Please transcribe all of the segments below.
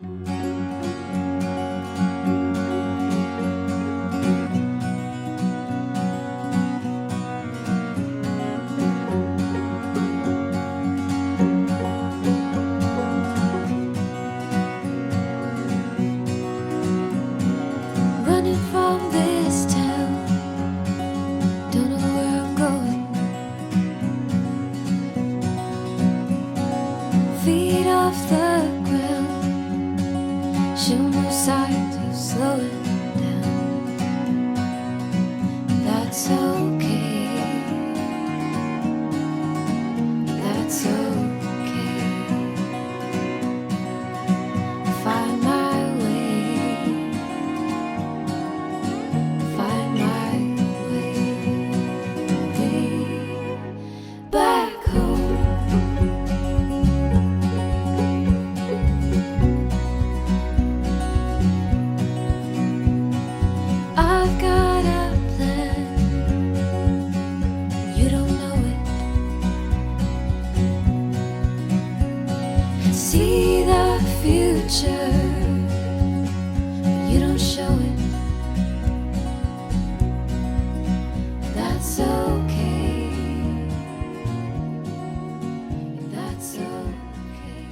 Running from this town, don't know where I'm going. Feet off the ground, show no signs of slowing down. That's okay. That's okay. Find my way. Find my way back home. I've got a plan. You don't know it. See the future, but you don't show it. That's okay. That's okay.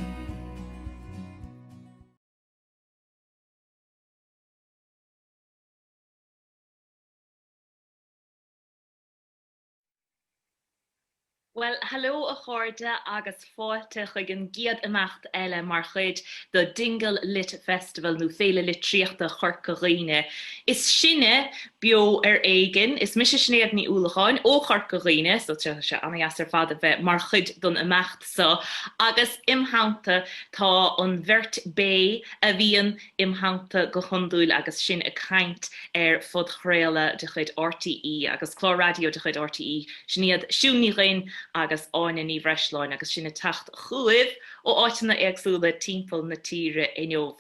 Bhuel, hello a chairde agus fáilte chuig an gcéad imeacht eile mar chuid de Dingle Lit Festival nó Féile Litríochta Chorca Dhuibhne. Is sinne beo ar éigean, is mise Sinéad Ní Uallacháin ó Chorca Dhuibhne, so tá sé an-dheas ar fad a bheith mar chuid don imeacht seo agus im theannta tá an bheirt B a bhíonn im theannta go hiondúil agus sinn ag caint ar phodchraoladh de chuid RTÉ agus clár raidió de chuid RTÉ, sin iad Siún Ní Dhuinn agus Áine Ní Bhreisleáin agus sinn ag teacht chugaibh ó áiteanna éagsúla timpeall na tíre inniu.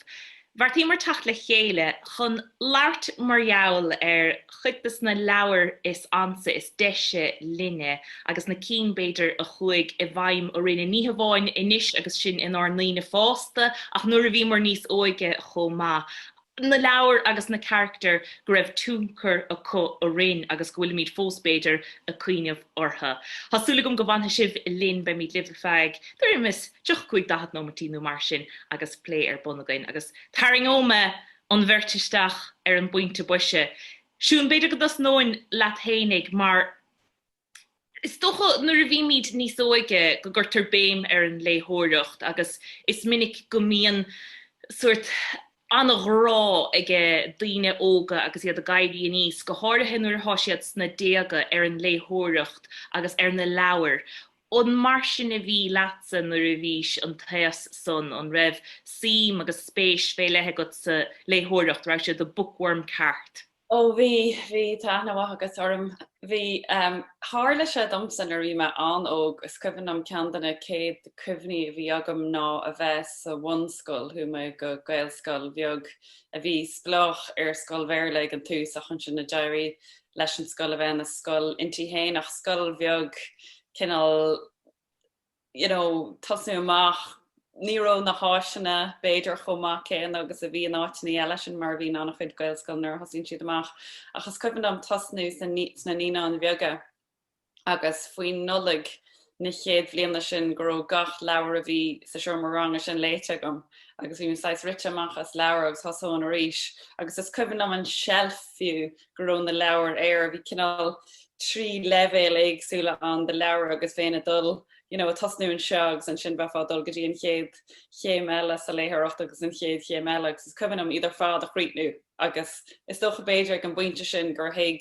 Bheartaíomar teacht le chéile chun labhairt mar gheall ar chuid de na leabhair is ansa, is deise linne agus na cinn, b'fhéidir, a chuaigh i bhfeidhm orainne, ní hamháin anois agus sinn inár ndaoine fásta ach nuair a bhíomar níos óige chomh maith. Na leabhair agus na carachtair go raibh tionchar acu orainn agus go bhfuilimid fós, b'fhéidir, ag cuimhneamh orthu. Tá súil agam go bhfanfaidh sibh linn, beimid libh ar feadh tuairim is 35, 40 nóimeataí nó mar sin agus plé ar bun againn. Agus tarraingeoidh mé an bheirt isteach ar an bpointe boise. Siún, b'fhéidir go dtosnóinn leat fhéinig mar is dócha nuair a bhímid níos óige go gcuirtear béim ar an léitheoireacht agus is minic go mbíonn sórt an-ghrá ag daoine óga agus iad ag éirí aníos, go háirithe nuair atá siad sna déaga, ar an léitheoireacht agus ar na leabhair. An mar sin a bhí leatsa nuair a bhís an t-aos san? An raibh suim agus spéis fé leith agat sa léitheoireacht? Raibh sé i do bookworm ceart? Ó bhí, bhí, tá aithne mhaith agat orm. Bhí, tharla sé domsa nuair a bhí mé an-óg, is cuimhin liom ceann de na céad cuimhní a bhí agam ná a bheith sa bhunscoil, chuaigh mé go Gaelscoil bheag a bhí spleách ar scoil Bhéarla ag an tús ach ansin a d'éirigh leis an scoil a bheith ina scoil inti féin ach scoil bheag cineál you know, tosnú amach, ní raibh na háiseanna b'fhéidir chomh maith céanna agus a bhí in áiteanna eile, sin mar a bhíonn an-chuid Gaelscoil nuair a thosaíonn siad amach. Ach is cuimhin liom tosnú sna Naíonáin Bheaga agus faoin Nollaig na chéad bhliana sin go raibh gach leabhar a bhí sa seomra ranga sin léite agam agus bhí mé saghas rite amach as leabhair agus thosóinn arís agus is cuimhin liom an tseilf fiú go raibh na leabhair air, bhí cineál 3 leibhéal éagsúla ann de leabhair agus bheinn ag dul you know ag tosnú anseo agus ansin bheifeá ag dul go dtí an chéad chéim eile sa léitheoireacht agus an chéad chéim eile agus is cuimhin liom iad ar fad a chríochnú agus is dócha b'fhéidir ag an bpointe sin gur thuig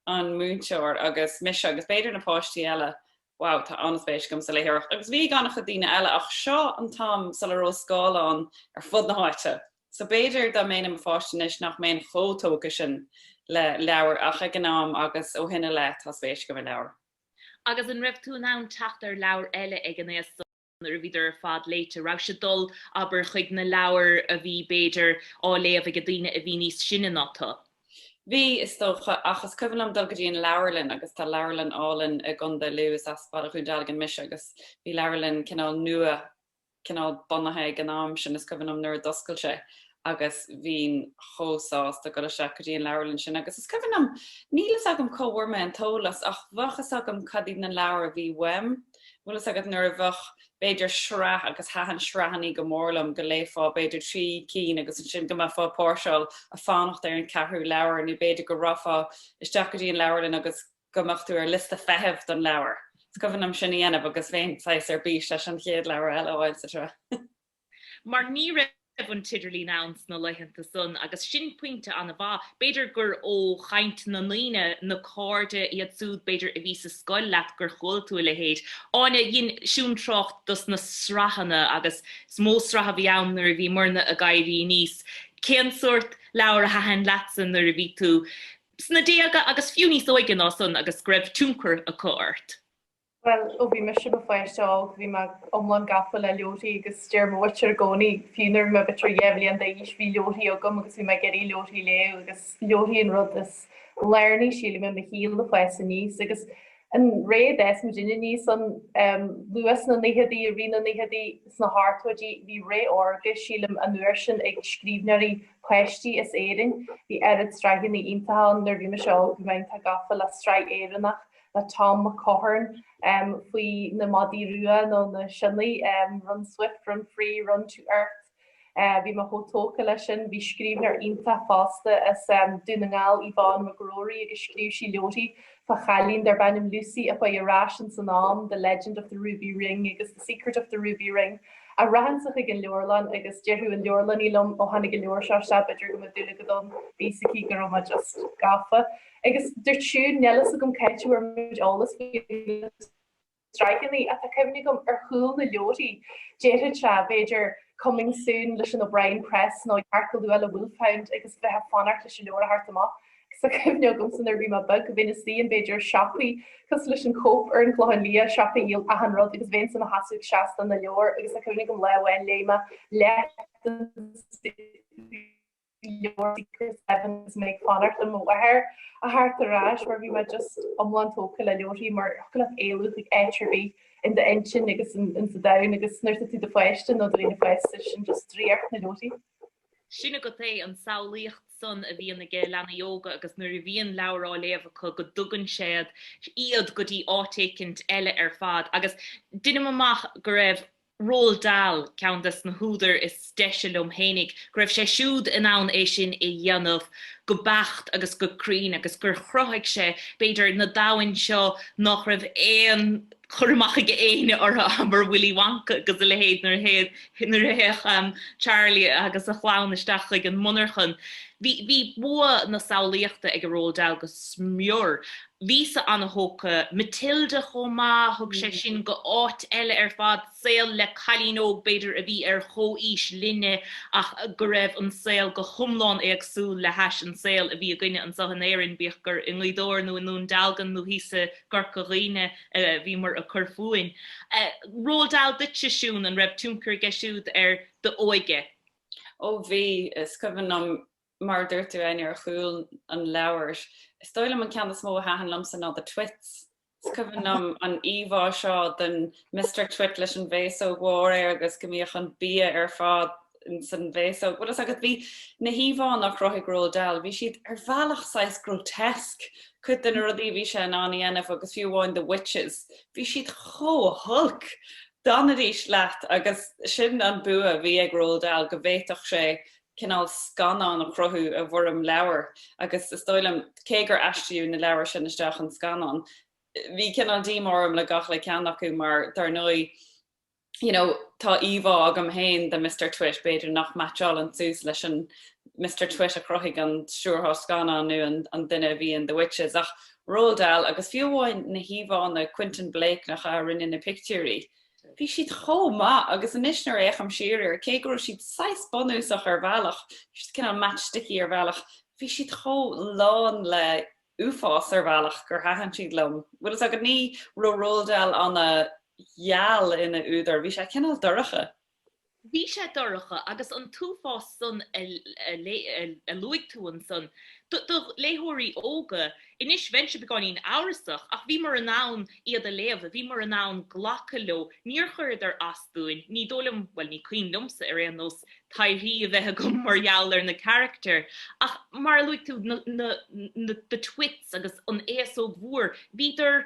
an múinteoir agus mise agus b'fhéidir na páistí eile wow tá an-spéis agam sa léitheoireacht agus bhí ag an-chuid daoine eile ach seo an t-am sula raibh scáileáin ar fud na háite. So b'fhéidir dá mbeinn i mo pháiste anois nach mbeinn chomh tógtha sin le leabhair ach ag an am agus ó shin i leith tá spéis agam i leabhair. Agus an raibh tú in ann teacht ar leabhair eile ag an aos san nuair a bhíodar ar fad léite? Raibh siad ag dul, abair, chuig na leabhair a bhí, b'fhéidir, á léamh ag daoine a bhí níos sine ná tú? Bhí, is dócha, ach is cuimhin liom dul go dtí an leabharlann agus tá leabharlann álainn i gContae Lú, is as Baile Dhún Dealgan mise agus bhí leabharlann cineál nua. cineál bunaithe ag an am sin, is cuimhin liom nuair a d'oscail sé agus bhínn chomh sásta dul isteach go dtí an leabharlann sin agus is cuimhin liom, níl fhios agam cá bhfuair mé an t-eolas ach bheadh fhios agam cad iad na leabhair a bhí uaim, bhfuil fhios agat nuair a bheadh b'fhéidir sraith agus thaitin sraitheanna go mór liom go léifeá b'fhéidir 3 cinn agus ansin go mbeifeá ag póirseáil ag fanacht ar an ceathrú leabhar nó b'fhéidir go rachfá isteach go dtí an leabharlann agus go mbeadh tú ar liosta feithimh don leabhar. Is cuimhin liom sin a dhéanamh agus bheinn saghas ar bís leis an chéad leabhar eile a fháil sa tsraith. Mar ní raibh an t-idirlíon ann sna laethanta san agus sin pointe an-mhaith. B'fhéidir gur ó chaint na ndaoine, na cairde, iad siúd b'fhéidir a bhí sa scoil leat gur chuala tú a leithéid. Áine, dhein Siún trácht dos na sraitheanna agus is mó sraith a bhí ann nuair a bhíomarna ag éirí aníos. Cén sórt leabhar a thaitin leatsa nuair a bhí tú sna déaga agus fiú níos óige ná san agus go raibh tionchar acu ort? Bhuel, ó bhí mise i mo pháiste óg, bhí mé iomlán gafa le leabharthaí agus deir mo mhuintir i gcónaí, fiú nuair a bhí mé b'fhéidir 2 bhliain d'aois, bhí leabharthaí agam agus bhí mé ag iarraidh leabharthaí a léamh agus leabharthaí an rud is lárnaí, sílim, i mo shaol ag fás aníos agus an ré a d'fhás muidinne aníos ann, luath sna naochadaí, i rith na naochadaí, sna hochtóidí, bhí ré órga, sílim, an uair sin ag scríbhneoirí páistí as Éirinn. Bhí oiread sraitheanna iontacha ann nuair a bhí mise óg, bhí mé iontach gafa le sraith Éireannach le Tom Mac Caughorn faoi na madaí rua nó na sionnaigh, Run Swift, Run Free, Run to Earth. Bhí mé chomh tógtha leis sin. Bhí scríbhneoir iontach fosta as Dún na nGall, Yvonne McGrory, agus scríobh sí leabharthaí fá chailín darb ainm Lucy a chuaigh ar ais ins an am, The Legend of the Ruby Ring agus The Secret of the Ruby Ring. Ach rachainnse chuig an leabharlann agus déarfadh an leabharlannaí liom, ó tháinig an leabhar seo isteach, b'fhéidir go mbeadh dúil agat ann, bhí fhios aici go raibh mé just gafa. Agus dúirt Siún, níl fhios agam cá háit a bhfuair muid eolas faoi na sraitheanna, ach tá cuimhne agam ar chúl na leabharthaí, déarfadh sé, b'fhéidir, coming soon leis an O'Brien Press nó teacht go luath le Wolfhound agus bheith ag fanacht leis an leabhar a theacht amach. Agus tá cuimhne agamsa nuair a bhí mé beag, bheinn istigh in b'fhéidir siopaí cosúil leis an Cope ar an Chlochán Liath, siopa a dhíol achan rud agus bheinnse i mo sheasamh ag seastán na leabhar agus tá cuimhne agam lá amháin léigh mé leath den leabhar Secret Seven agus mé ag fanacht le mo mháthair a theacht ar ais mar bhí mé just iomlán tógtha le leabharthaí mar thiocfadh leat éalú chuig áit ar bith in d'intinn agus in sa domhan agus nuair atá tú i do pháiste nó do dhaoine fásta sin just draíocht na leabharthaí. Sin agat é, an samhlaíocht san a bhíonn aige leanaí óga agus nuair a bhíonn leabhar á léamh acu go dtugann siad iad go dtí áit éicint eile ar fad. Agus deinim amach go raibh Roald Dahl, ceann des na húdair is deise liom fhéinig, go raibh sé siúd in ann é sin a dhéanamh go beacht agus go cruinn agus gur chruthaigh sé, b'fhéidir, na domhain seo nach raibh aon chur amach ag éinne orthu, abair Willy Wonka agus a leithéid nuair a nuair a théadh Charlie agus a chlann isteach chuig an monarchan. Bhí bhí bua na samhlaíochta ag Roald Dahl go smior. Bhíos-sa ana-thógtha. Matilda chomh maith, thug sé sin go áit eile ar fad, saol le cailín óg b'fhéidir a bhí ar chomhaois linne ach go raibh an saol go hiomlán éagsúil le hais an saol a bhí againne anseo in Éirinn, bíodh gur i nGaoth Dobhair nó i nDún Dealgan nó thíos i gCorca Dhuibhne a bhíomar ag cur fúinn. Roald Dahl duitse, Siún, an raibh tionchar aige siúd ar d'óige? Ó bhí, is cuimhin liom mar a dúirt tú, Áine, ar chúl an leabhair. Is dóigh liom an ceann is mó a thaitin liomsa ná The Twits. Is cuimhin liom an íomhá seo den Mr Twit leis an bhféasóg mhór air agus go mbíodh an bia ar fad san bhféasóg. Bhfuil fhios agat, bhí na híomhánna a chruthaigh Roald Dahl, bhí siad ar bhealach saghas grotesque, cuid de na rudaí a bhí sé in ann a dhéanamh agus fiú amháin The Witches, bhí siad chomh holc! D'fhanaidís leat agus sin an bua a bhí ag Roald Dahl, go bhféadfadh sé cineál scannán a chruthú i bhfoirm leabhair agus is dóigh liom, cé gur aistríodh na leabhair sin isteach in scannán, bhí cineál díomá orm le gach uile ceann acu mar, dar ndóigh, you know, tá íomhá agam féin de Mister Twit, b'fhéidir nach meaitseálann suas leis an Mister Twit a chruthaigh an stiúrthóir scannán nó an, an duine a bhí in The Witches, ach Roald Dahl agus fiú amháin na híomhánna Quentin Blake nach ea a rinne na pictiúirí, Bhí siad chomh maith agus anois nuair a fhéachaim siar air, cé go raibh siad saghas bunúsach ar bhealach, bhí siad cineál matchsticky ar bhealach, bhí siad chomh lán le uafás ar bhealach gur thaitin siad liom. Bhfuil fhios agat, ní raibh Roald Dahl ana gheal ina údar, bhí sé cineál dorcha. Bhí sé dorcha agus an t-uafás san a luaigh tú ansan, do léitheoirí óga, anois bheinnse beagáinín amhrasach ach bhíomar in ann iad a léamh, bhíomar in ann glacadh leo, níor chuireadar as dúinn, ní dóigh liom, bhuel ní cuimhin liomsa ar aon nós, taibhsí a bheith agam mar gheall ar na carachtair ach mar a luaigh tú, na, na, the twits agus an fhéasóg mhór, bhíodar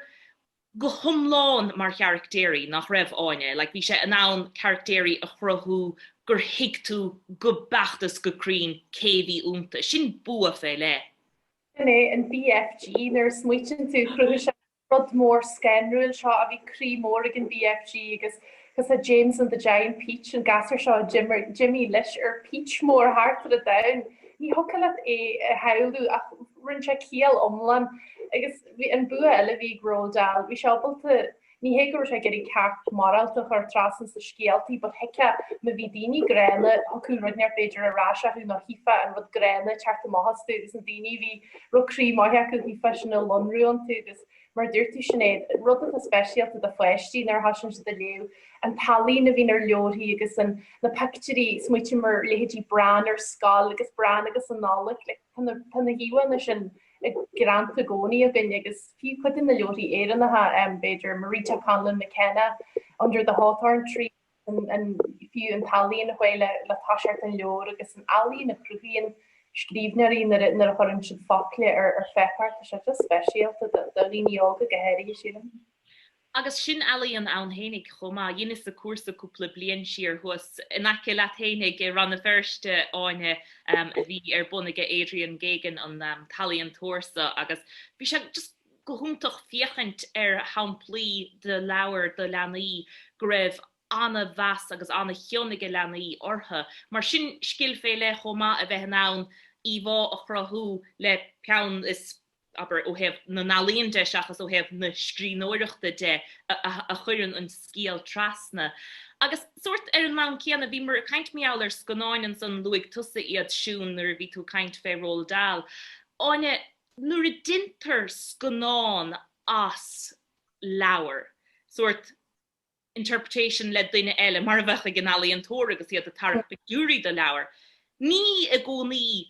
go hiomlán mar charactéirí, nach raibh, Áine? Like, bhí sé in ann caractéirí a chruthú gur thuig tú go beacht is go cruinn cé bhí iontu. Sin bua fé leith. Sin é an BFG, nuair a smaoitíonn tú, chruthaigh sé an rud mór scanrúil seo a bhí croí mór ag an BFG agus cosúil le James and the Giant Peach, an gasúr seo a d'imigh leis ar peach mór thart ar an domhan. Ní thiocfadh leat é a shamhlú ach rinne sé ciall iomlán agus bhí an bua eile a bhí ag Roald Dahl, bhí sé ábalta, ní hé go raibh sé ag iarraidh ceacht morálta a chur trasna sna scéaltaí but thuigfeá má bhí daoine gránna thiocfadh rud inteacht b'fhéidir ar ais acu nó chífeá an rud gránna ag teacht amach astu agus na daoine a bhí raibh croí maith acu chífeá sin ag lonrú iontu agus Mar a dúirt tú Sinéad, rud atá speisialta do pháistí nuair a thosaíonn siad ag léamh, an t-ealaín a bhíonn ar leabharthaí agus an, na pictiúirí, smaoitím ar leithéidí Bran ar scoil agus Bran agus an Nollaig, like, tá na, tá na híomhánna sin greanta i gcónaí againn agus fiú cuid de na leabharthaí Éireannacha, b'fhéidir Marita Conlon McKenna, Under the Hawthorn Tree, an fiú an t-ealaín a chuaigh le toiseacht an leabhair agus an ealaín a chruthaíonn scríbhneoirí nuair a chuireann siad focla ar pháipéar, tá sé just speisialta do dhaoine óga go háirithe, sílim. Agus sin ealaíon ann fhéinig chomh maith. Dheineas-sa cúrsa cúpla bliain siar thuas in aice leat fhéinig i Rann na Feirste, Áine, a bhí ar bun aige Adrian Geoghegan, an t-ealaíontóir so, agus bhí sé just go hiontach féachaint ar shamplaí de leabhair do leanaí go raibh ana-mheas agus ana-chion ag leanaí orthu. Mar sin scil fé leith chomh maith a bheith in ann íomhá a chruthú le peann is, abair, ó thaobh na n-ealaíon de seachas ó thaobh na scríbhneoireachta de a chuireann an scéal trasna. Agus sórt ar an mbonn céanna, bhíomar ag caint mar gheall ar scannáin ansan, luaigh tusa iad Siún nuair a bhí tú ag caint fé Roald Dahl. Áine, nuair a deintear scannán as leabhar, sórt interpretation le duine eile, mar a bheadh ag an ealaíontóir agus iad ag tarrac pictiúirí do leabhar, ní i gcónaí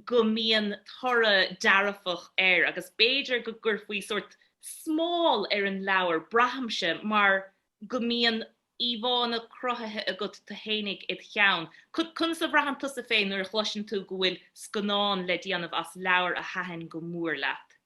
go mbíonn toradh dearfach air agus b'fhéidir go gcuirfí sórt smál ar an leabhar, braithimse, mar go mbíonn íomhánna cruthaithe agat tú fhéinig id cheann. Conas a bhraitheann tusa féin nuair a chloiseann tú go bhfuil scannán le déanamh as leabhar a thaitin go mór leat?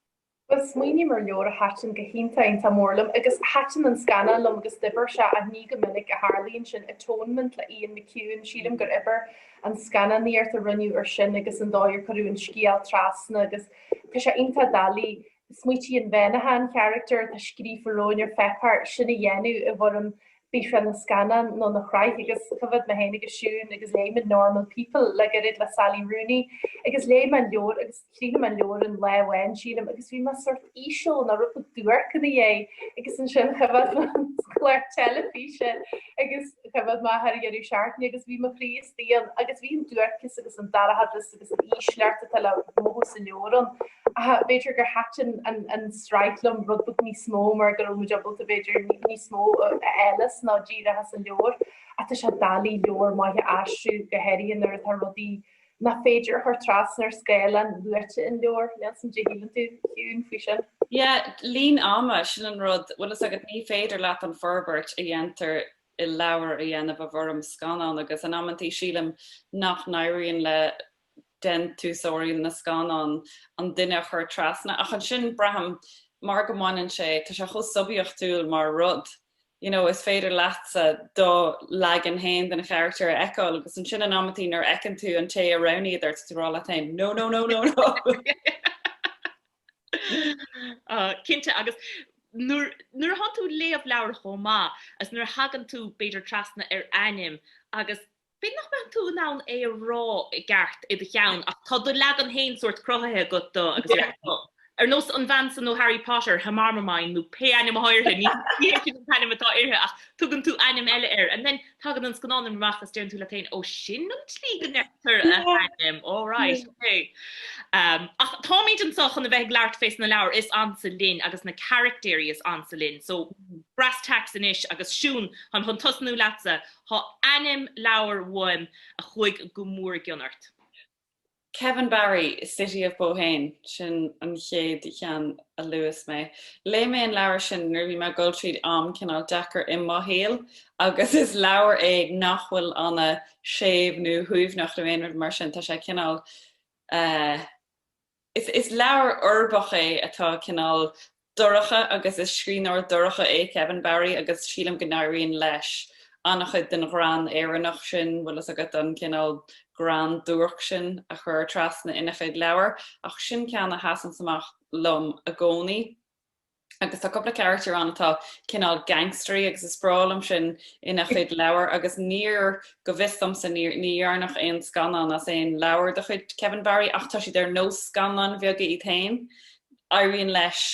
Bhuel, smaoiním ar leabhar a thaitin go hiontach iontach mór liom agus thaitin an scannán liom agus d'oibir sé ach ní go minic a tharlaíonn sin, Atonement le Ian McEwan, sílim gur oibir an scannánaíocht a rinneadh ar sin agus an dóigh ar cuireadh an scéal trasna agus tá sé iontach doiligh smaoitigh an bhean atá an charachtar atá scríofa romhainn ar pháipéar sin a dhéanamh i bhfoirm bíodh sé ina scannán nó ina shraith agus choimhéad mé féin agus Siún agus léigh muid Normal People le gairid le Sally Rooney agus léigh mé an leabhar agus chríochnaigh mé an leabhar in lá amháin sílim agus bhí mé sórt íseal nó rud beag duairc ina dhiaidh agus ansin choimhéad mé an clár teilifíse agus choimhéad mé thar dheireadh seachtaine agus bhí mo chroí istigh ann agus bhí an duairceas agus an dorchadas agus an ísleacht atá le mothú sa leabhar ann. Ach b'fhéidir gur thaitin an tsraith liom rud beag níos mó mar go raibh muid ábalta b'fhéidir níos mó a fháil as ná díreach as an leabhar. Ach tá sé doiligh leabhar maith a aistriú, go háirithe nuair atá rudaí nach féidir a chur trasna ar scáileán luaite in leabhar. Níl 's a'm cad a shíleann tú, Shiún, faoi sin? Yeah, líon ama, sin an rud. Bhfuil fhios agat, ní féidir leat an forbairt a dhéantar i leabhar a dhéanamh i bhfoirm scannán agus in amantaí sílim nach n-éiríonn le déantúsóirí na scannán an duine a chur trasna ach ansin braithim mar go mbaineann sé, tá sé chomh suibiachtúil mar rud, you know, is féidir leatsa do leagan féin den charachtar a fheiceáil agus ansin in amantaí nuair a fheiceann tú an té a roghnaíodar tá tú ag rá leat féin no no no no no. Cinnte agus nuair nuair a thánn tú ag léamh leabhar chomh maith agus nuair a thagann tú b'fhéidir trasna ar ainm agus b'fhéidir nach mbeadh tú in ann é a rá i gceart i do cheann ach tá do leagan féin sórt cruthaithe agat dó agus ar nós an bhean san ó Harry Potter, Hermione nó pé ainm atá uirthi, ní hé sin an t-ainm atá uirthi ach tugann tú ainm eile air and then tagann an scannán amach agus deireann tú leat féin, ó sin an tslí go ndeirtear a hainm, all right, okay. Ach táimid anseo chun a bheith ag labhairt fés na leabhair is ansa linn agus na caractéirí is ansa linn. So brass tacks anois agus Siún, táim chun tosnú leatsa, tá ainm leabhair uaim a chuaigh go mór i gcion ort. Kevin Barry, City of Bohane, sin an chéad cheann a luas mé. Léigh mé an leabhar sin nuair a bhí mé ag dul tríd am cineál deacair i mo shaol agus is leabhar é nach bhfuil ana séimh nó shuaimhneach nó aon rud mar sin, tá sé cineál eh, is, is leabhar uirbeach é atá cineál dorcha agus is scríbhneoir dorcha é Kevin Barry agus sílim go n-éiríonn leis an-chuid den ghreann Éireannach sin, bhfuil fhios agat, an cineál greann duairc sin a chur trasna ina chuid leabhar, ach sin ceann a sheasanns amach liom i gcónaí. Agus tá cúpla carachtar ann atá cineál gangstery agus is breá liom sin ina chuid leabhar agus níor, go bhfios domsa, ní dhearnadh aon scannán as aon leabhar de chuid Kevin Barry ach tá siad ar nós scannáin bheaga iad féin. Éiríonn leis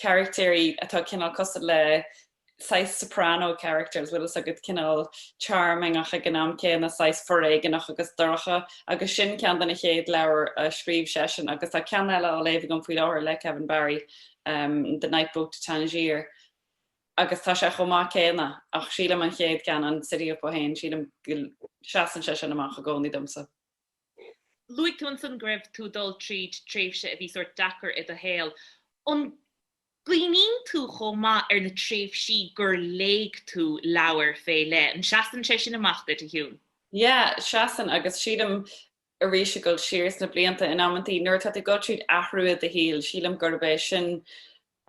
carachtéirí atá cineál cosúil le saghas soprano characters, bhfuil fhios agat, cineál charming ach ag an am céanna saghas foréigeanach agus dorcha agus sin ceann de na chéad leabhair a scríobh seisean agus tá ceann eile á léamh agam faoi láthair le Kevin Barry, The Night Boat to Tangier agus tá sé chomh maith céanna ach sílim an chéad ceann, an City of Bohane, sílim go seasann sé sin amach i gcónaí domsa. Luaigh tú ansan go raibh tú ag dul tríd tréimhse a bhí sórt deacair i do shaol. An gcuimhníonn tú chomh maith ar na tréimhsí gur léigh tú leabhair fé leith? An seasann sé sin amach duit, a Shiún? Yeah, seasann agus sílim arís ag dul siar sna blianta in amantaí nuair atá tú ag dul tríd athrú i do shaol, sílim gurb é sin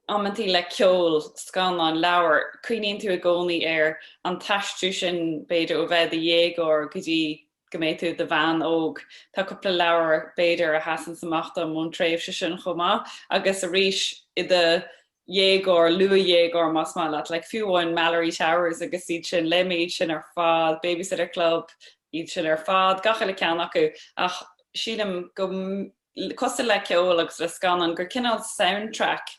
amantaí le ceol, scannán, leabhar, cuimhníonn tú i gcónaí ar an t-aistriú sin, b'fhéidir, ó bheith i do dhéagóir go dtí go mbeidh tú i do bhean óg. Tá cúpla leabhar, b'fhéidir, a sheasanns amach dom ón tréimhse sin chomh maith. Agus arís, i do dhéagóir, luath-dhéagóir más maith leat, like fiú amháin Malory Towers agus iad sin, léigh mé iad sin ar fad, Babysitter Club, iad sin ar fad, gach uile ceann acu. Ach sílim go cosúil le ceol agus le scannán, gur cineál soundtrack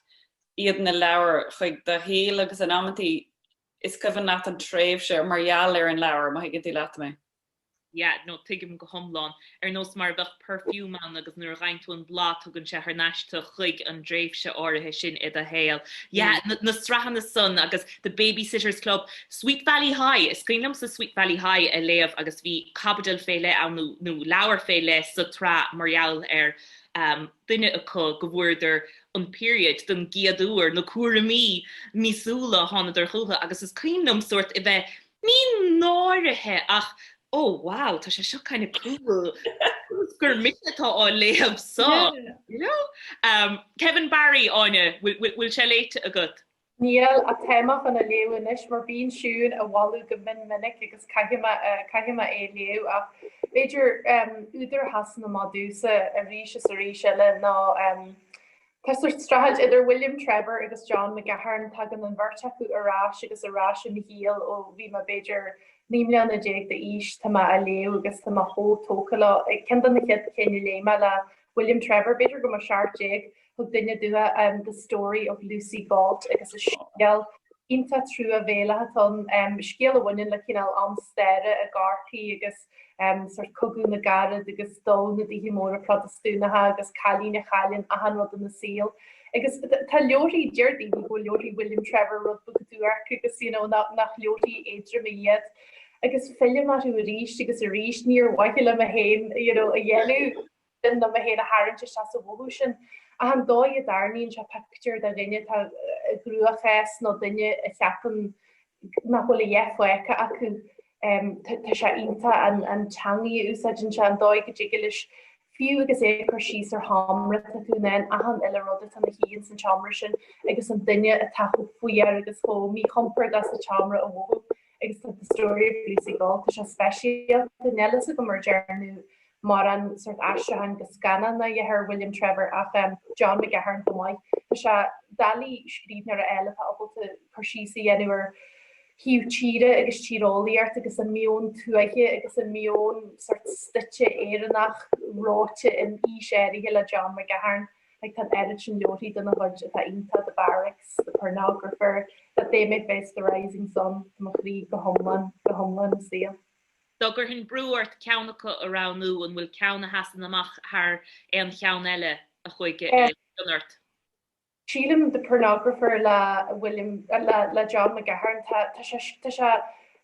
iad na leabhair chuig do shaol agus in amantaí is cuimhin leat an tréimhse mar gheall ar an leabhar, má thuigeann tú leat mé. Yeah, no, tuigim go hiomlán. Ar nós mar a bheadh perfume ann agus nuair a fhaigheann tú an bláth tugann sé thar n-ais tú chuig an dtréimhse áirithe sin i do shaol. Yeah, na sraitheanna san agus The Baby-Sitters Club, Sweet Valley High, is cuimhin liomsa Sweet Valley High a léamh agus bhí caibidil fé leith ann nó nó leabhar fé leith sa tsraith mar gheall ar duine acu go bhfuaireadar an period don gcéad uair, na cúraimí míosúla a thánadar chucu agus is cuimhin liom sórt a bheith, ní náirithe ach oh wow tá sé seo kind of cool gur mise atá á léamh so, you know? Kevin Barry, Áine, bhfuil sé léite agat? Níl, ach tá mé chun a léamh anois mar bíonn Siún á mholadh go mion minic agus caithfidh mé, caithfidh mé é a léamh ach b'fhéidir údar a sheasann amach domhsa arís is arís eile ná tá sórt streachailt idir William Trevor agus John McGahern, tagann an bheirt acu ar ais agus ar ais i mo shaol ó bhí mé b'fhéidir 19 mbliana d'aois, tá mé á léamh agus tá mé chomh tógtha leo. Ceann de na chéad cinn a léigh mé le William Trevor, b'fhéidir go raibh mé 17, Thug duine domh The Story of Lucy Galt agus is scéal iontach truamhéalach atá ann, scéal a bhaineann le cineál am staire i gCorcaigh agus sórt cogadh na gcarad agus dó na dtithe móra Protastúnacha agus cailín a chailleann achan rud ina saol. Agus tá leabharthaí, deir daoine go bhfuil leabharthaí William Trevor rud beag duairc agus you know nach leabharthaí éadroma iad. Agus fillim orthu arís agus arís, ní ar mhaithe le mé féin you know a dhéanamh, sin nó mé féin a tharraingt isteach sa mhothú sin. Ach an dóigh a dtarraingíonn sé pictiúr de dhuine atá i gcruachás nó duine a cheapann nach bhfuil a dhath fágtha acu, tá sé iontach an teangaidh a úsáideann sé, an dóigh go dtig leis, fiú agus é ag cur síos ar sheomra, tá tú in ann achan uile rud atá ina shuí ins an tseomra sin agus an duine atá chomh fuar agus chomh míchompordach sa tseomra a mhothú. Agus tá The Story of Lucy Galt, tá sé speisialta, níl a fhios agam ar dearnadh mórán sórt aistriúcháin go scannán ná a dhath ar William Trevor ach John McGahern chomh maith. Tá sé doiligh scríbhneoir a fháil atá ábalta cur síos a dhéanamh ar thaobh tíre agus tíreolaíocht agus an meon tuaithe agus an meon sórt stoite Éireannach reoite in aois áirithe le John McGahern. Like tá an oiread sin leabharthaí dena chuid atá iontach, The Barracks, The Pornographer, That They May Face the Rising Sun, tá mo chroí go hiomlán, go hiomlán ina saol. Dá gcuirfinn brú ort ceann acu a roghnú, an bhfuil ceann a sheasann amach thar aon cheann eile a chuaigh i gcion ort? Sílim The Pornographer le William, le le John McGahern. Tá tá sé tá sé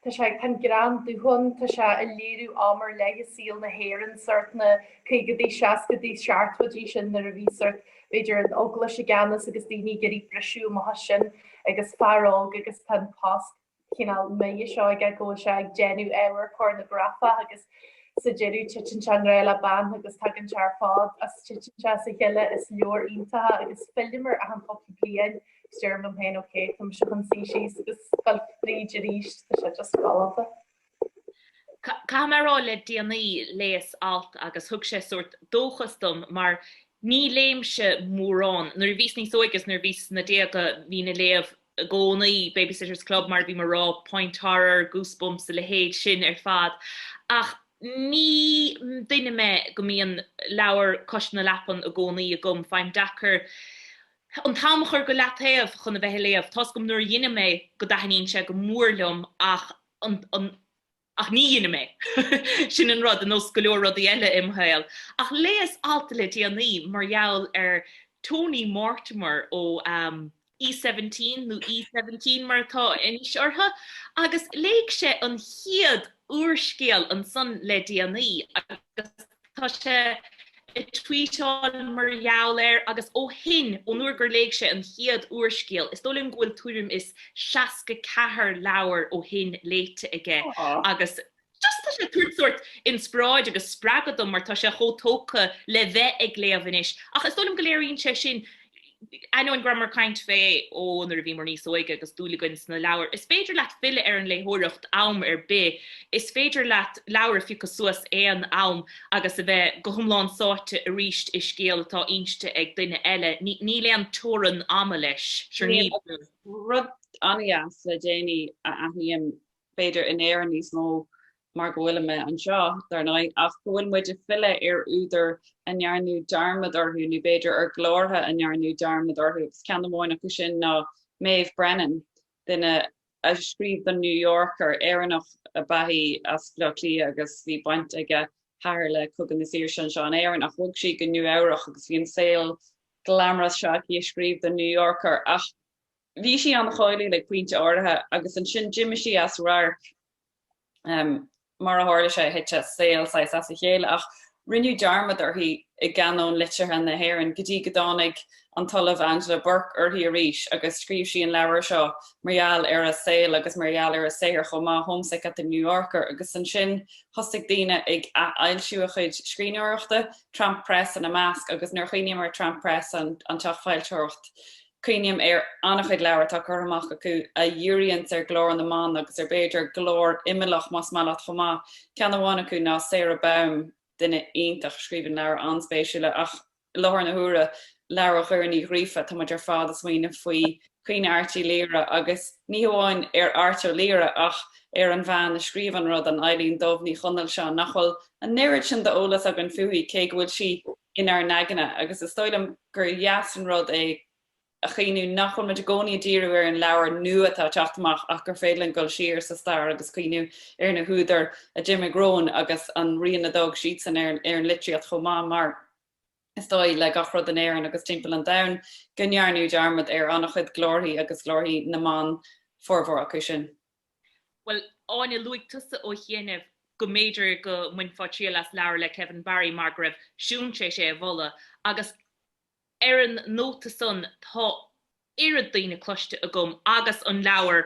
tá sé tá an greann dubh ann, tá sé ag léiriú am ar leith i saol na hÉireann, sórt na caogaidí, seascaidí, seachtóidí sin nuair a bhí sórt b'fhéidir an eaglais i gceannas agus daoine ag iarraidh briseadh amach as sin agus fear óg agus tá an post cineál méithe seo aige go bhfuil sé ag déanamh ábhar pornagrafach agus sa deireadh titeann sé i ngrá le bean agus tagann sé ar fad as titeann sé as a chéile is leabhar iontach é agus fillim air achan chúpla bliain agus deirim liom féin ok tá mise chun suí síos agus dul fríd arís tá sé just galánta. Caithfidh mé a rá le déanaí léas alt agus thug sé sórt dóchas dom mar ní léimse mórán. Nuair a bhíos níos óige is nuair a bhíos sna déaga bhínn ag léamh i gcónaí, Baby-Sitters Club mar a bhí mé a rá, Point Horror, Goosebumps, a leithéid sin ar fad. Ach ní duine mé go mbíonn leabhar cois na leapan i gcónaí agam, faighim deacair an t-am a chur go leataobh chun a bheith ag léamh. Tá's agam nuair a dheinim é go dtaitníonn sé go mór liom ach an, an, ach ní dheinim é. Sin an rud, ar nós go leor rudaí eile im shaol. Ach léas alt le déanaí mar gheall ar Tony Mortimer ó E17 nó E-Seventeen mar atá anois orthu, agus léigh sé an chéad úrscéal ansan le déanaí agus tá sé ag tweetáil mar gheall air agus ó shin, ón uair gur léigh sé an chéad úrscéal, is dóigh liom go bhfuil tuairim is 64 leabhar ó shin léite aige agus just tá sé ag tabhairt sórt inspioráid agus spreagadh dom mar tá sé chomh tógtha le bheith ag léamh anois. Ach is dóigh liom go léiríonn sé sin Ainneoin go rabhamar ag caint fé ó nuair a bhíomar níos óige agus dúil againn sna leabhair, is féidir leat filleadh ar an léitheoireacht am ar bith. Is féidir leat leabhar a phiocadh suas aon am agus a bheith go hiomlán sáite arís i scéal atá inste ag duine eile. Níl aon teorainn ama leis. Sure níl. Rud an-dheas le déanaí a aithním b'fhéidir in Éirinn níos mó mar go bhfuilim anseo, dar ndóigh, ach go bhfuil muid ag filleadh ar údair a ndearnadh dearmad orthu nó b'fhéidir ar ghlórtha a ndearnadh dearmad orthu agus ceann amháin acu sin ná Maeve Brennan, duine a scríobh don New Yorker, Éireannach ab ea í as Baile Átha Cliath agus bhí baint ag a hathair le Cogadh na Saoirse anseo in Éirinn ach bhog sí go Nua Eabhrach agus bhí an saol glamorous seo aici ag scríobh don New Yorker ach Bhí sí an-cháiliúil ag pointe áirithe agus ansin d'imigh sí as radharc. Mar a tharla sé, thit a saol saghas as a chéile ach rinneadh dearmad uirthi i gcanóin liteartha na hÉireann go dtí go dtáinig an tOllamh Angela Bourke uirthi arís agus scríobh sí an leabhar seo mar gheall ar a saol agus mar gheall ar a saothar chomh maith, Homesick at the New Yorker agus ansin thosaigh daoine ag athfhoilsiú a chuid scríbhneoireachta, Tramp Press ina measc agus nuair a chuimhním ar Tramp Press, an teach foilsitheoireachta, Cuimhním ar an-chuid leabhar atá curtha amach acu a dhíríonns ar ghlór na mban agus ar b'fhéidir glór imeallach más maith leat chomh maith. Ceann amháin acu ná Sarah Baum, duine iontach a scríobhann leabhair an-spéisiúla ach i láthair na huaire, leabhar Dhoireann Ní Ghríofa, tá muid ar fad ag smaoineamh faoi Caoineadh Airt Uí Laoghaire agus ní hamháin ar Art Ó Laoghaire ach ar an bhean a scríobh an rud, an Eilín Dubh Ní Chonaill seo, nach bhfuil an oiread sin d'eolas againn fúithi cé go bhfuil sí inár n-aigne agus is dóigh liom gur dheas an rud é a chuimhniú nach bhfuil muid i gcónaí ag díriú ar an leabhar nua atá ag teacht amach ach gur féidir linn dul siar sa stair agus cuimhniú ar na húdair a d'imigh romhainn agus an rian a d'fhág siadsan ar an litríocht chomh maith mar is dóigh le gach rud in Éirinn agus timpeall an domhain go ndearnadh dearmad ar an-chuid glórthaí agus glórthaí na mban formhór acu sin. Bhuel, Áine, luaigh tusa ó chianaibh go mb'fhéidir go mbainfeá triail as leabhar le Kevin Barry mar go raibh Siún tar éis é a mholadh agus ar an nóta san tá oiread daoine cloiste agam agus an leabhar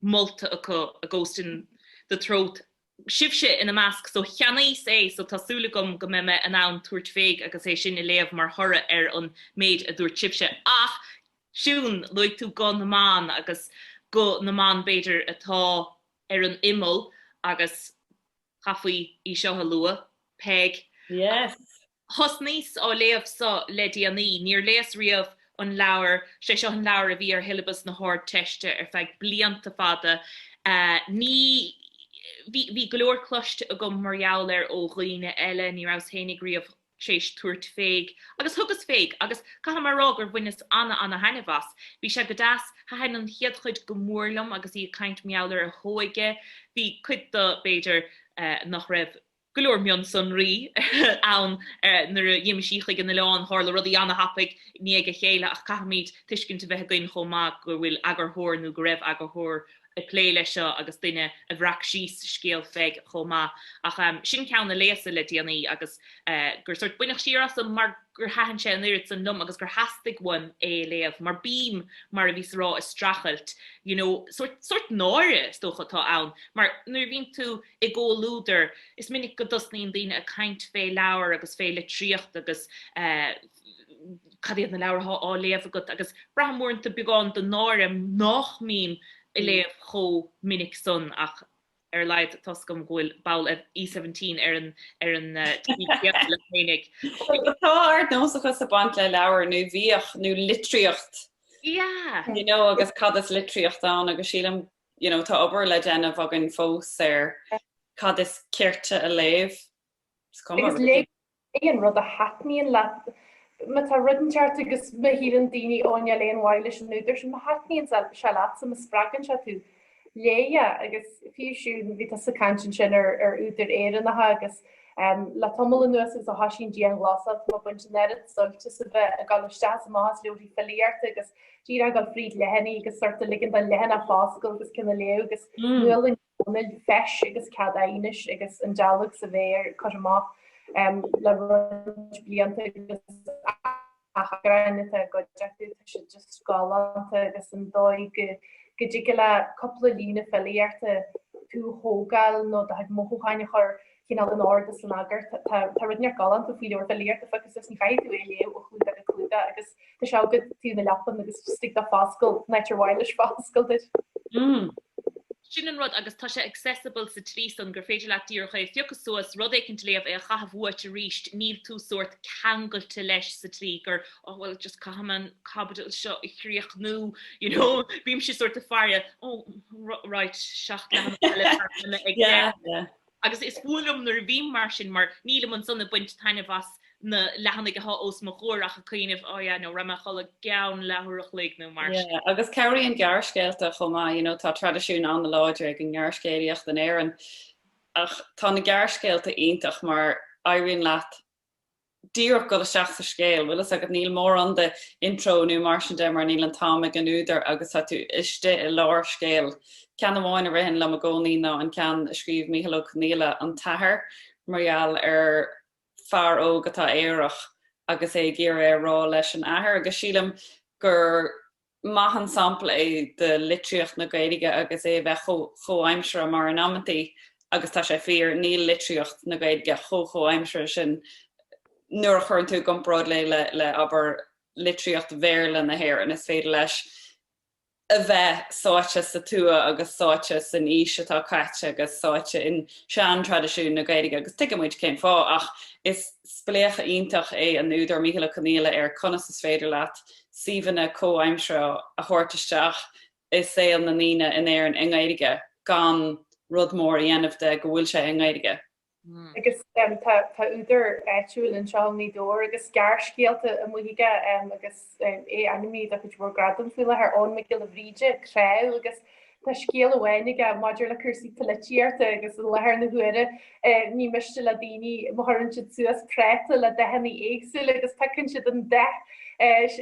molta acu, A Ghost in the Throat, sibhse ina measc, so cheannaíos é so tá súil agam go mbeidh mé in ann tabhairt féig agus é sin a léamh mar thoradh ar an méid a dúirt sibhse. Ach Siún, luaigh tú guth na mban agus guth na mban b'fhéidir atá ar an imeall agus chaithfí í seo a lua, Peig. Yes. Thosnaíos á léamh seo le déanaí. Níor léas riamh an leabhar, sé seo an leabhar a bhí ar shiollabas na hArdteiste ar feadh blianta fada. Ní, bhí, bhí go leor cloiste agam mar gheall air ó dhaoine eile, ní rabhas fhéinig riamh tar éis tabhairt féig, agus thugas féig, agus caithfidh mé a rá gur bhaineas ana-ana-thaitneamh as. Bhí sé go deas, thaitin an chéad chuid go mór liom agus í ag caint mar gheall ar a hóige. Bhí cuid de, b'fhéidir. nach raibh go leor mionsonraí ann nuair a d'imigh sí chuig an oileán. Tharla rudaí an-thapaidh i ndiaidh a chéile ach caithfimid tuiscint a bheith againn chomh maith go bhfuil eagarthóir nó go raibh eagarthóir ag plé leis seo agus duine a bhreac síos scéal Pheig chomh maith. Ach sin ceann a léas-sa le déanaí agus gur sórt baineadh siar asam mar gur thaitin sé an oiread san liom agus gur theastaigh uaim é a léamh mar bím, mar a bhíos a rá, ag streachailt, you know, sórt, sórt náire is dócha atá ann mar nuair a bhíonn tú i gcomhluadar is minic go dtosnaíonn daoine ag caint fé leabhair agus fé litríocht agus eh, cad iad na leabhair atá á léamh agat agus braithim uaireanta beagán de náire nach mbím ag léamh chomh minic san ach ar a laghad tá's agam go bhfuil ball E17 ar an ar an taobh céanna liom féinig. Tá ardnósachas ag baint le leabhair nó bhíodh nó litríocht. Yeah. You know agus cad is litríocht ann agus sílim you know tá obair le déanamh againn fós ar cad is cirte a léamh. Is cuma. Agus léigh aon rud a thaitníonn leat. Má tá rud inteacht agus má shíleann daoine ó níl aon mhaith leis an údar sin, má thaitníonn sé leatsa, má spreagann sé tú, léigh é. Agus fiú siúd, bhí tusa ag caint ansin ar ar údair Éireannacha agus le tamall anuas agus ó thoisigh an dianghlasáil, tá mé ag baint an oiread suilt as a bheith ag dul isteach is amach as leabharthaí filíochta agus díreach ag dul fríd leathanaigh agus sort of ligean don leathanach foscailt agus ceann a léamh agus Nuala Ní Dhomhnaill, Feis agus Cead Aighnis agus An Dealg sa Bhféar curtha amach le roinnt blianta agus atheagráin atá i gcuid acu, tá siad just galánta agus an dóigh go go dtig le cúpla líne filíochta tú a thógáil nó do chuid mothúcháin a chur cineál in ord is in eagar. Tá tá rud inteacht galánta faoi leabhar filíochta a phiocadh suas, ní chaithfidh tú é a léamh ó chlúdach go clúdach agus tá sé agat taobh na leapan agus just tig do foscal in áit ar mhaith leis foscal duit. Sin an rud agus tá sé accessible sa tslí san gur féidir leat díreach é a phiocadh suas, rud éicint a léamh, é a chaitheamh uait arís, níl tú sórt ceangailte leis sa tslí gur oh well just caithfidh mé an caibidil seo a chríochnú, you know, bímse sórt ag faire, oh right, 7 leathanach eile ag yeah, yeah. Agus is fuath liom nuair a bhím mar sin mar nílim ansan ag baint taitneamh as na leathanaigh atá os mo chomhair ach ag cuimhneamh oh yeah no raibh mé a chodladh i gceann leathuair a chloig nó mar sin. Yeah, agus cabhraíonn gearrscéalta chomh maith, you know, tá traidisiún an-láidir ag an ngearrscéalaíocht in Éirinn ach tá na gearrscéalta iontach mar éiríonn leat díreach dul isteach sa scéal, bhfuil fhios agat, níl mórán de intro nó mar sin de mar níl an t-am ag an údar agus tá tú istigh i lár scéil. Ceann amháin a ritheann liom i gcónaí ná an ceann a scríobh Mícheál Ó Conghaile, An tAthair, mar gheall ar fear óg atá aerach agus é ag iarraidh a rá leis an athair agus sílim gur maith an sampla é de litríocht na Gaeilge agus é a bheith chomh chomhaimseartha mar in amantaí, agus tá sé fíor, níl litríocht na Gaeilge chomh chomhaimseartha sin nuair a chuireann tú i gcomparáid léi le, le, abair, litríocht Bhéarla na hÉireann. Is féidir leis a bheith sáite sa tuath agus sáite san aois atá caite agus sáite in sean-traidisiún na Gaeilge agus tuigeann muid cén fáth ach is spléachadh iontach é an údar Mícheál Ó Conghaile ar conas is féidir leat suíomhanna comhaimseartha a thabhairt isteach i saol na ndaoine in Éirinn i nGaeilge gan rud mór a dhéanamh de go bhfuil sé i nGaeilge. Agus tá údar áitiúil anseo i nGaoth Dobhair agus gearrscéalta amuigh aige agus é ainmnithe do chuid mhór gradam faoi láthair, Eoghan Mac Giolla Bhríde, Cnámh, agus Tá scéal amháin aige maidir le cúrsaí polaitíochta agus i láthair na huaire ní miste le daoine má chuireann siad suas práta le dathanna éagsúla agus piocann siad an dath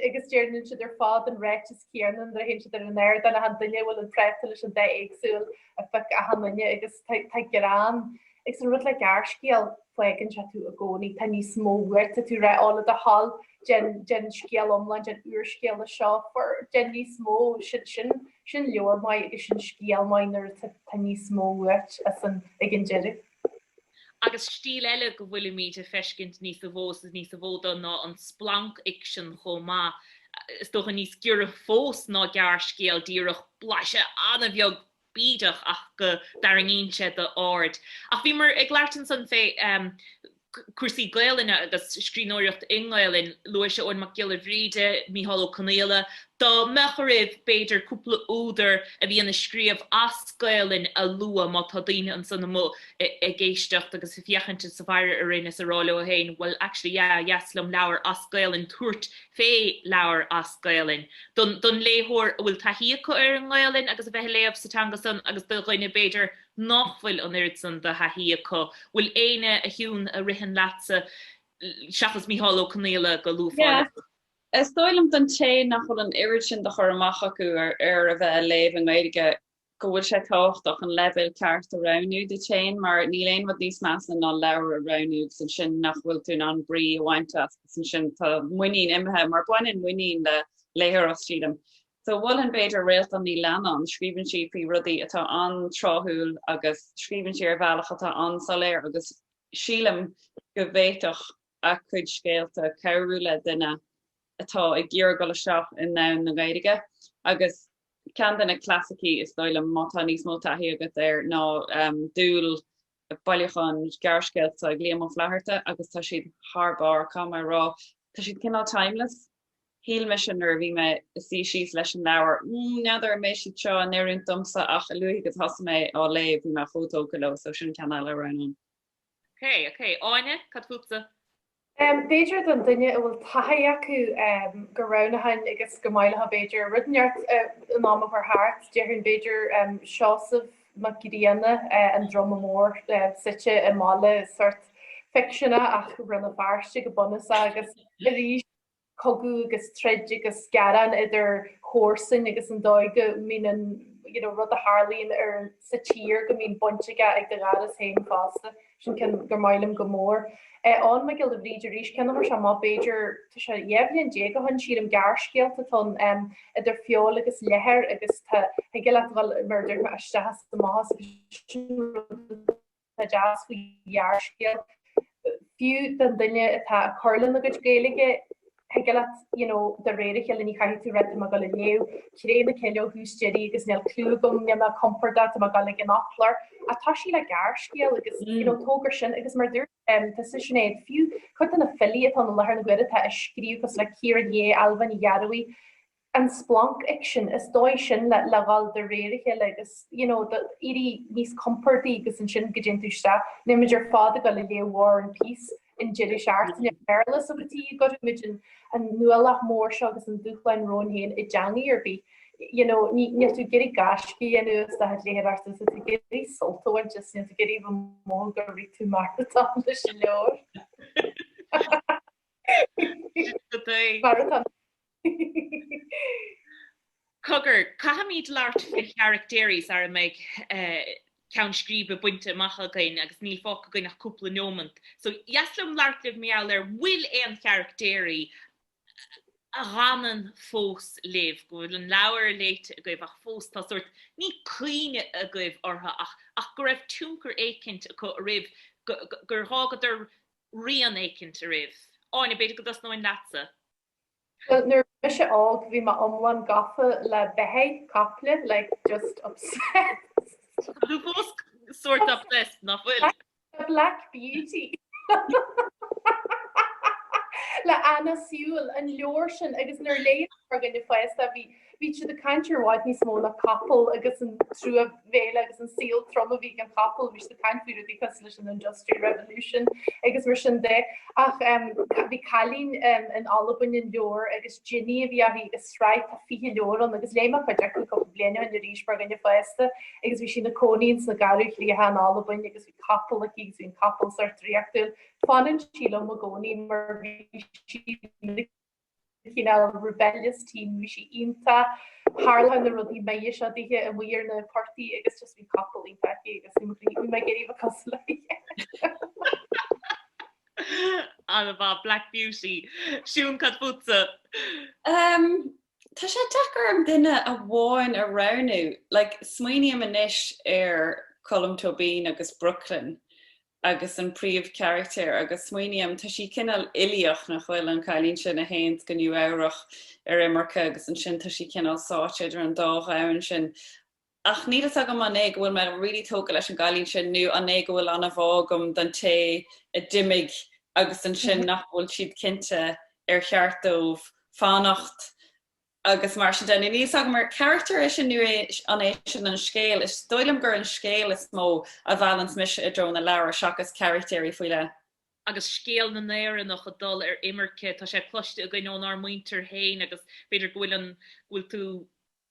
agus déanann siad ar fad an ráiteas céanna nuair a théann siad ar an ardán achan duine a bhfuil an práta leis an dath éagsúil a phioc achan duine agus tá greann Agus an rud le gearrscéal, fágann sé tú i gcónaí, tá níos mó uait, tá tú ag rá, ó le do thoil, déan, déan scéal iomlán, déan úrscéal de seo, déan níos mó, sin, sin, sin leabhar maith agus sin scéal maith nuair atá tá níos mó uait as an, ag an deireadh. Agus stíl eile go bhfuilimid ag feiscint níosa mhó is níosa mhó de ná an splancfhicsean chomh maith, is dócha níos giorra fós ná gearrscéal, díreach blaiseadh an-bheag bídeach ach go dtarraingíonn sé d'aird. Ach bhíomar ag labhairt ansan fé cúrsaí Gaelainne agus scríbhneoireacht i nGaelainn. Luaigh sé Eoin Mac Giolla Bhríde, Mícheál Ó Conghaile. Dá mbeadh oraibh, b'fhéidir, cúpla údar a bhíonn ag scríobh as Gaelainn a lua, má tá daoine ansan amuigh ag éisteacht agus ag féachaint is ag faire orainn is ag rá leo féin, well actually yeah, ba dheas liom leabhar as Gaelainn tabhairt fé leabhar as Gaelainn. Don léitheoir a bhfuil taithí acu ar an nGaelainn agus a bheith ag léamh sa teanga san agus do dhuine, b'fhéidir, nach bhfuil an oiread san de thaithí acu. Bhfuil éinne, a Shiún, a ritheann leatsa, seachas Mícheál Ó Conghaile, go luafá Yeah. Is dóigh liom don té nach bhfuil an oiread sin de chur amach acu ar ar a bheith ag léamh i nGaeilge go bhfuil sé tábhachtach an leibhéal ceart a roghnú duit féin mar níl aon rud níos measa ná leabhar a roghnú agus ansin nach bhfuil tú in ann brí a bhaint as agus ansin tá muinín imithe mar baineann muinín le léitheoireacht sílim. So mholfainn b'fhéidir Réaltán Ní Leannáin, scríobhann sí faoi rudaí atá an-tráthúil agus scríobhann sí ar bhealach atá an-soiléir agus sílim go bhféadfadh a cuid scéalta cabhrú le duine atá ag iarraidh dul isteach i ndomhan na Gaeilge agus ceann de na clasaicí is dóigh liom má tá níos mó taithí agat air ná Dúil bailiúchán gearrscéalta ag Liam Ó Flaithearta agus tá siad thar barr, caithfidh mé a rá. Tá siad cineál timeless. Shíl mise nuair a bhí mé ag suí síos leis an leabhar, mm, n'fheadar an mbeidh siad seo in oiriúint domsa ach a luaithe go thosaigh mé á léamh bhí mé chomh tógtha leo so sin ceann eile a roghnóinn. Ok, ok. Áine, cad fútsa? B'fhéidir don duine a bhfuil taithí acu go roghnóinn agus gur maith leo b'fhéidir rud inteacht an am a chur thart, déarfainn b'fhéidir Seosamh Mac Grianna, An Druma Mór, suite i mbaile sórt ficseanach ach Rann na Feirste go bunúsach agus arís cogadh agus troid agus gearán idir chomharsain agus an dóigh go mbíonn an you know rud a tharlaíonn ar sa tír go mbíonn baint aige ag do gharas féin fosta. Sin ceann gur maith liom go mór. Eoghan Mac Giolla Bhríde arís, ceann a chuir sé amach b'fhéidir tá sé 12 bhliain ó shin sílim gearrscéalta atá ann idir feoil agus leathar agus tá thig leat dhul mar a dúirt mé isteach is amach as agus sin rud atá deas faoi ghearrscéal, fiú don duine atá ag cur lena gcuid Gaeilge, thig leat, you know, de réir a chéile ní chaithfidh tú rá tá mé ag dul a léamh Cré na Cille ó thús deiridh agus níl cliú agam, níl mé compordach, tá mé ag dul ag an fhoclóir. Ach tá sí le gearrscéal agus, you know, tóg ar sin agus mar a dúirt tusa Sinéad, fiú cuid de na filí atá ann i láthair na huaire atá ag scríobh cosúil le Ciara Ní É, Ailbhe Ní Ghearbhuigh, an splancfhicsean, is dóigh sin le le dhul de réir a chéile agus you know do éirí níos compordaí agus ansin go dtéann tú isteach, níl muid ar fad ag dul a léamh War and Peace an deireadh seachtaine i mBéarla so go dtí go gcuirfidh muid an an ualach mór seo agus an dúshláin romhainn féin i dteangaidh ar bith. You know, ní níl tú ag iarraidh gaisce a dhéanamh as do chuid léitheoireachta, tá tú ag iarraidh sult a bhaint as, níl tú ag iarraidh bheith mothú gur rith tú maratón leis an leabhar. Maratón. Cogar, caithfimid labhairt faoi charactéirí sara mbeidh ceann scríbe bainte amach againn agus níl fágtha againn ach cúpla neomant. So, dheas liom labhairt libh mar gheall ar bhfuil aon charactéirí a dh'fhanann fós libh, go bhfuil an leabhar léite agaibh ach fós tá sórt, ní cuimhne agaibh orthu ach ach go raibh tionchar éicint acu oraibh, gur dh'fhágadar rian éicint oraibh. Áine, b'fhéidir go dtosnóinn leatsa. Bhuel, nuair a bhí mise óg, bhí mé iomlán gafa le beithígh, caiple, like just obsessed. Tá tú fós sort obsessed, nach bhfuil? Black Beauty. Le Anna Sewell, an leabhar sin, agus nuair a léigh mar dhuine fásta, bhí Bhí siad ag caint ar i bhfad níos mó ná capall agus an truamhéile agus an saol trom a bhí ag an chapall, bhí siad ag caint faoi rudaí cosúil leis an Industrial Revolution agus mar sin de. Ach bhí cailín in Albain an leabhar agus Jinny a bhí uirthi agus sraith, tá 20 leabhar ann agus léigh mé cuid acu cúpla bliain ó shin arís mar dhuine fásta agus bhí sí ina cónaí ins na Garbhchríocha in Albain agus bhí capall aici agus bhí an capall sórt draíochtúil. Fanann sí liom i gcónaí mar bhí sí cineál rebellious teen, bhí sí iontach, tharla na rudaí méithe seo dithe amuigh ar na portaigh agus just bhí capall iontach aici agus bhí bhí mé ag iarraidh bheith cosúil léi. An-mhaith, Black Beauty. Siún, cad fútsa? Um, tá sé deacair orm duine amháin a roghnú. Like, smaoiním anois ar Colm Tóibín agus Brooklyn agus an príomhcharachtar agus smaoiním, tá sí cineál uilíoch, nach bhfuil, an cailín sin a théanns go Nua Eabhrach ar imirce agus ansin tá sí cineál sáite idir an dá dhomhan sin. Ach níl fhios agam an é go bhfuil mé really tógtha leis an gcailín sin nó an é go bhfuil an-bhá agam don té a d'imigh agus ansin nach bhfuil siad cinnte ar cheart dóibh fanacht agus mar sin de. Níl fhios agam ar charachtar é sin nó an é sin an scéal. Is dóigh liom gur an scéal is mó a mheallanns mise i dtreo na leabhar seachas carachtéirí faoi leith. Agus scéal na nÉireannach ag dul ar imirce, tá sé cloiste againn ónár muintir féin agus b'fhéidir go bhfuil an, go bhfuil tú.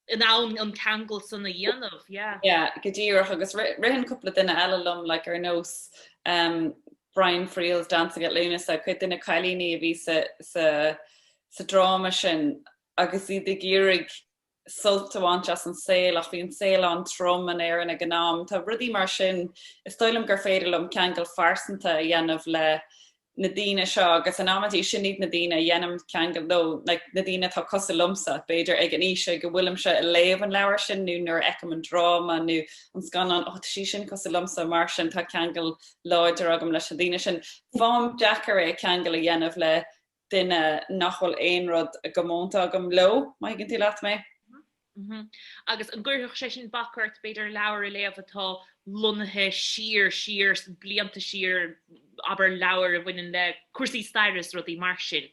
In ann an ceangal san a dhéanamh, yeah. Yeah, go díreach agus ritheann cúpla duine eile liom like ar nós um, Brian Friel's Dancing at Lughnasa, cuid de na cailíní a bhí sa, sa, sa dráma sin agus iad ag iarraidh sult a bhaint as an saol ach bhí an saol an-trom in Éirinn ag an am. Tá rudaí mar sin, is dóigh liom gur féidir liom ceangal phearsanta a dhéanamh le na daoine seo agus in amantaí sin iad na daoine a dhéanaim ceangal leo, like, na daoine atá cosúil liomsa, b'fhéidir ag an aois ag a bhfuilimse ag léamh an leabhair sin nó nuair a fheicim an dráma nó an scannán, oh, tá sí sin cosúil liomsa, mar sin tá ceangal láidir agam leis na daoine sin. Faighim deacair é ceangal a dhéanamh le duine nach bhfuil aon rud i gcomónta agam leo, má thuigeann tú leat mé. Agus an gcuirfeadh sé sin bac ort, b'fhéidir, leabhar a léamh atá lonnaithe siar, siar, blianta siar, abair leabhair a bhaineann le cúrsaí staire is rudaí mar sin?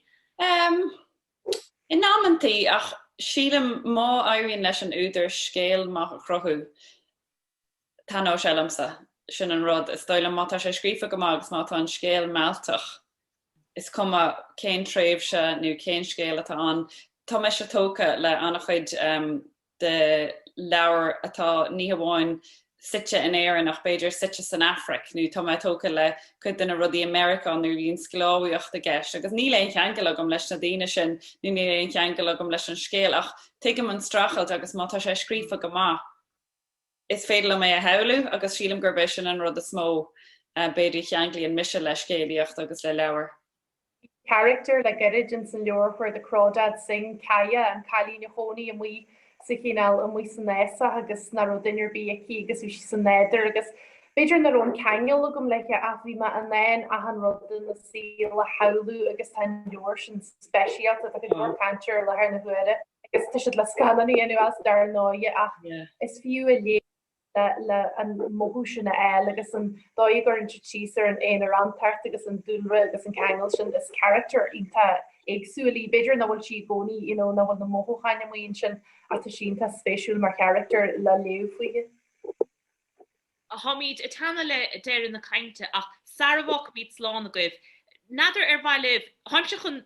In amantaí, ach sílim má éiríonn leis an údar scéal maith a chruthú, taitneoidh sé liomsa. Sin an rud. Is dóigh liom má tá sé scríofa go maith agus má tá an scéal mealltach, is cuma cén tréimhse nó cén scéal atá ann. Tá mise tógtha le an-chuid de leabhair atá ní hamháin suite in Éirinn ach b'fhéidir suite san Afraic nó tá mé tógtha le cuid de na rudaí i Meiriceá nuair a bhíonn sclábhaíocht i gceist agus níl aon cheangal agam leis na daoine sin nó níl aon cheangal agam leis an scéal ach tuigim an streachailt agus má tá sé scríofa go maith is féidir liom é a shamhlú agus sílim gurb é sin an rud is mó b'fhéidir a cheanglaíonn mise le scéalaíocht agus le leabhair. Character le gairid ins an leabhar Where the Crawdads Sing, Kaya, an cailín a chónaigh amuigh sa chineál amuigh san fhásach agus nach raibh duine ar bith aici agus bhí sí sa nádúr agus b'fhéidir nach raibh an ceangal agam léi ach bhí mé in ann achan rud ina saol a shamhlú agus tá an leabhar sin speisialta, tá go leor cainte air i láthair na huaire. agus tá siad le scannán a dhéanamh as dar ndóigh ach is fiú a léamh le an mothú sin a fháil agus an dóigh a gcuireann siad síos ar an aonarántacht agus an dúlra agus an ceangal sin is character iontach éagsúil í. B'fhéidir nach bhfuil sí i gcónaí you know nach bhfuil na mothúcháin amuigh ansin ach tá sí iontach spéisiúil mar character le léamh fúithi. Táimid ag teannadh le deireadh na cainte ach sara bhfágfaimid slán agaibh, n'fheadar ar mhaith libh, táimse chun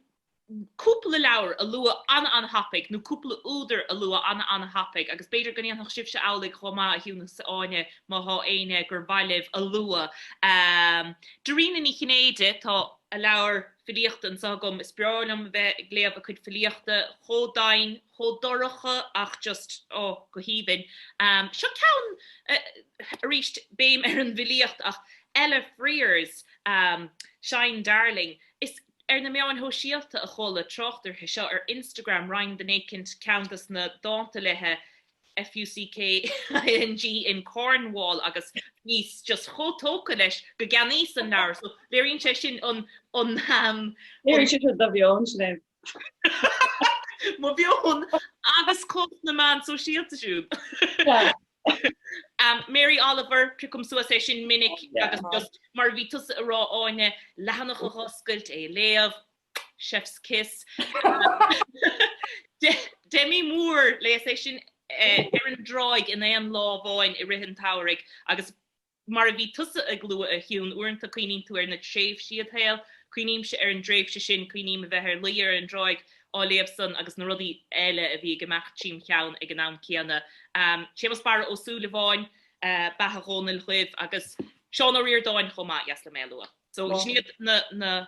cúpla leabhar a lua an-an-thapaidh, nó cúpla údar a lua an-an-thapaidh, agus b'fhéidir go ndéanfadh sibhse amhlaidh chomh maith, a Shiún agus a Áine, má thá éinne gur mhaith libh a lua. Dairena Ní Chinnéide, tá a leabhar filíochta anseo agam, is breá liom a bheith ag léamh a cuid filíochta, chomh domhain, chomh dorcha ach just, oh, go haoibhinn. Seo ceann, arís, béim ar an bhfilíocht ach Ella Frears, Shine Darling, is Ar na meáin shóisialta a chuala trácht uirthi seo, ar Instagram, roinn duine éicint ceann dos na dánta léi, FUCKING in Cornwall agus bhíos just chomh tógtha leis go gceannaíos an leabhar. So léiríonn sé sin an, an, an. Léiríonn sé sin do mheon, Sinéad. Mo mheon agus cumhacht na meán sóisialta siúd. Mary Oliver, piocaim suas é sin minic agus just mar a bhí tusa a rá Áine, leathanach a dh'oscailt, é a léamh, chef's kiss. Demi Moore, léas é sin ar an dtráigh in aon lá amháin i rith an tsamhraidh agus Mar a bhí tusa ag lua, a Shiún, uaireanta cuimhníonn tú ar na tréimhsí id shaol. Cuimhnímse ar an dtréimhse sin, cuimhním a bheith ar luí ar an dtráigh á léamh san agus na rudaí eile a bhí ag imeacht trím cheann ag an am céanna. Séamus Barra Ó Súilleabháin, Beatha Dhónaill Dhuibh agus Seán Ó Ríordáin chomh maith, dheas liom é a lua. So sin iad na, na,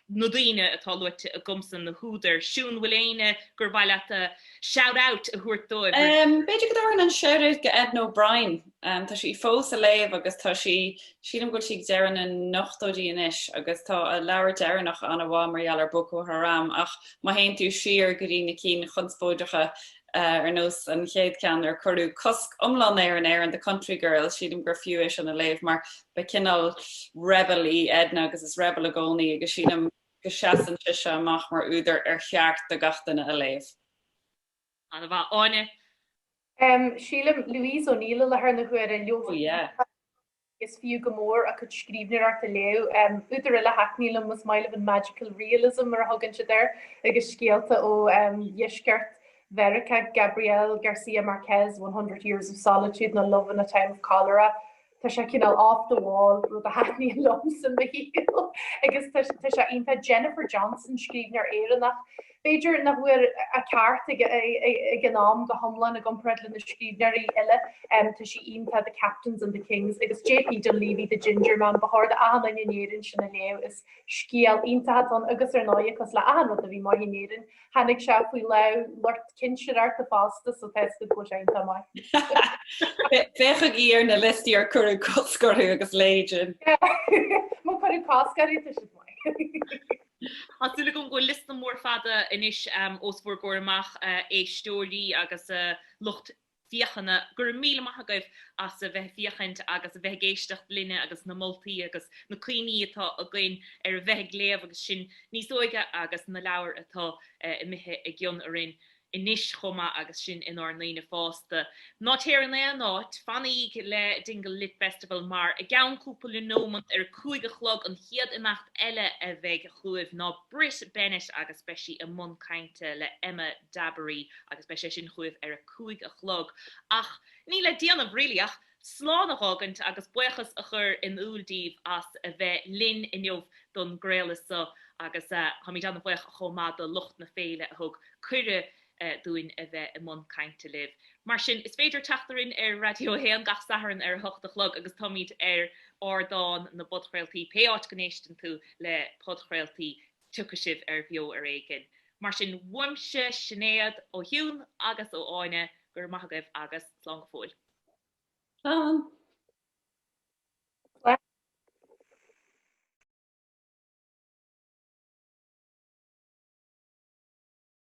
na daoine atá luaite agamsa, na húdair. Siún, bhfuil éinne gur mhaith leat shout out a thabhairt dóibh? B'fhéidir go dtabharfainn an shout out go Edna O'Brien. Tá sí fós ag léamh agus tá sí, sílim go bhfuil sí ag deireadh na n-ochtóidí anois agus tá a leabhar deireanach an-mhaith mar gheall ar Boko Haram ach má théann tú siar go dtí na cinn chonspóideacha ar nós an chéad cheann ar cuireadh cosc iomlán air in Éirinn, The Country Girl, sílim gur fiú é sin a léamh mar ba cineál rebel í Edna agus is rebel i gcónaí agus sílim go seasann sise amach mar údar ar cheart do gach duine a léamh. An-mhaith. Áine? Sílim Louise O'Neill i láthair na huaire, Oh yeah. Is fiú go mór a cuid scríbhneoireachta a léamh. Údar eile a thaitníonn liom, is maith liom an magical realism mar a thugann siad air, agus scéalta ó dheisceart Mheiriceá, Gabriel Garcia Marquez, 100 Years of Solitude nó Love in a Time of Cholera. Tá sé cineál off the wall, rud a thaitníonn liomsa mo shaol agus tá sé iontach. Jennifer Johnson, scríbhneoir Éireannach. B'fhéidir nach bhfuair a ceart ag an am go hiomlán i gcomparáid le na scríbhneoirí eile. Tá sí iontach, The Captains and the Kings agus JP Dunleavy, The Ginger Man, ba chóir d'achan duine in Éirinn sin a léamh. Is scéal iontach atá ann agus ar ndóigh cosúil le achan rud a bhí maith in Éirinn, tháinig sé faoi lámh lucht cinsireachta fosta so tá fhios agat go bhfuil sé iontach maith. Féachaigí ar na liostaí ar cuireadh cosc orthu agus léigh sin. Má cuireadh cosc orthu tá siad maith. Tá súil agam go bhfuil liosta mór fada anois os bhur gcomhair amach, a éisteoirí agus a lucht féachana. Go raibh míle maith agaibh as a bheith ag féachaint agus a bheith ag éisteacht linne agus na moltaí agus na cuimhní atá againn ar a bheith ag léamh agus sinn níos óige agus na leabhair atá imithe i gcion orainn anois chomh maith agus sinn inár ndaoine fásta. Ná téir in aon áit, fanaíg le Dingle Lit Festival mar i gceann cúpla nómant ar a 5 a chlog an chéad imeacht eile a bheidh chugaibh ná Brit Bennett agus beidh sí i mbun cainte le Emma Dabiri agus beidh sé sin chugaibh ar a 5 a chlog. Ach níl le déanamh really ach slán a dh'fhágaint agus buíochas a chur in iúl daoibh as a bheith linn inniu don gcraoladh seo agus táimid an-bhuíoch chomh maith do lucht na féile a thug cuireadh dúinn a bheith i mbun cainte libh. Mar sin, is féidir teacht orainn ar Raidió 1 gach Satharn ar a hocht a chlog agus táimid ar ardán na bpodchraoltaí, pé áit go n-éisteann tú le podchraoltaí, tiocfaidh sibh ar Bheo ar Éigean. Mar sin, uaimse, Sinéad, ó Shiún agus ó Áine, go raibh maith agaibh agus slán go fóill. Slán!